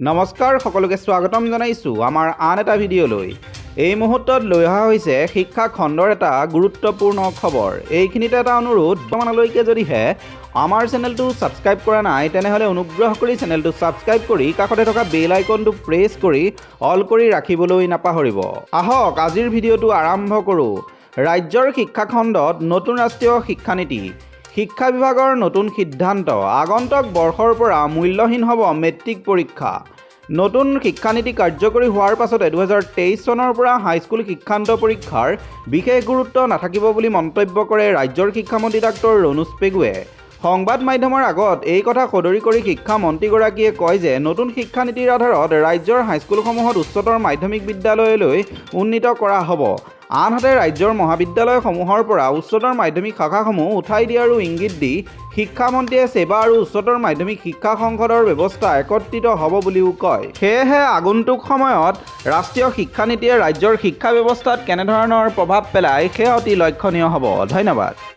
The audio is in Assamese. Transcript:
নমস্কাৰ, সকলোকে স্বাগতম জনাইছোঁ আমাৰ আন এটা ভিডিঅ'লৈ। এই মুহূৰ্তত লৈ অহা হৈছে শিক্ষা খণ্ডৰ এটা গুৰুত্বপূৰ্ণ খবৰ। এইখিনিতে এটা অনুৰোধ, বৰ্তমানলৈকে যদিহে আমাৰ চেনেলটো ছাবস্ক্ৰাইব কৰা নাই, তেনেহ'লে অনুগ্ৰহ কৰি চেনেলটো ছাবস্ক্ৰাইব কৰি কাষতে থকা বেল আইকনটো প্ৰেছ কৰি অল কৰি ৰাখিবলৈ নাপাহৰিব। আহক, আজিৰ ভিডিঅ'টো আৰম্ভ কৰোঁ। ৰাজ্যৰ শিক্ষাখণ্ডত নতুন ৰাষ্ট্ৰীয় শিক্ষানীতি, শিক্ষা বিভাগৰ নতুন সিদ্ধান্ত। আগন্তুক বৰ্ষৰ পৰা মূল্যহীন হ'ব মেট্ৰিক পৰীক্ষা। নতুন শিক্ষানীতি কাৰ্যকৰী হোৱাৰ পাছতে 2023 চনৰ পৰা হাইস্কুল শিক্ষান্ত পৰীক্ষাৰ বিশেষ গুৰুত্ব নাথাকিব বুলি মন্তব্য কৰে ৰাজ্যৰ শিক্ষামন্ত্ৰী ডাক্তৰ ৰণোজ পেগুৱে। সংবাদ মাধ্যমৰ আগত এই কথা সদৰি কৰি শিক্ষামন্ত্ৰীগৰাকীয়ে কয় যে নতুন শিক্ষানীতিৰ আধাৰত ৰাজ্যৰ হাইস্কুলসমূহত উচ্চতৰ মাধ্যমিক বিদ্যালয়লৈ উন্নীত কৰা হ'ব। আনহাতে, ৰাজ্যৰ মহাবিদ্যালয়সমূহৰ পৰা উচ্চতৰ মাধ্যমিক শাখাসমূহ উঠাই দিয়াৰো ইংগিত দি শিক্ষামন্ত্ৰীয়ে ছেবা আৰু উচ্চতৰ মাধ্যমিক শিক্ষা সংসদৰ ব্যৱস্থা একত্ৰিত হ'ব বুলিও কয়। সেয়েহে আগন্তুক সময়ত ৰাষ্ট্ৰীয় শিক্ষানীতিয়ে ৰাজ্যৰ শিক্ষা ব্যৱস্থাত কেনেধৰণৰ প্ৰভাৱ পেলায়, সেয়া অতি লক্ষণীয় হ'ব। ধন্যবাদ।